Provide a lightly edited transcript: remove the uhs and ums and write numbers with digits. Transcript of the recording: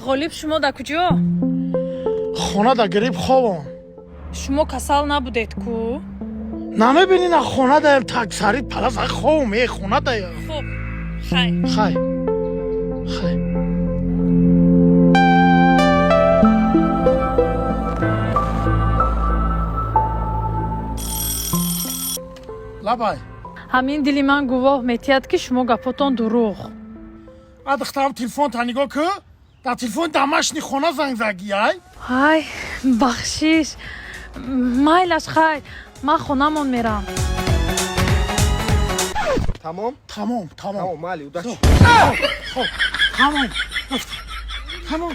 Ғолиб, шумо дар куҷо? Хона да гириб хобам. Шумо касал набудед ку? Намебинӣ, на хона даям, таксари палас хобам, е, хона даям. Хуб, хай. Хай, хай. Лабай. Ҳамин дили ман гувоҳ метиҳад, ки шумо гапотон дурӯғ. А, духтарам, телефонта нигоҳ ку, дар телефони дамашни хона занг заги, ай. Ай, бахшиш, майлаш, хай, ман хонамон мерам. Тамом? Тамом, тамом. Тамом, майли, удачи. Хоб, тамом, тамом.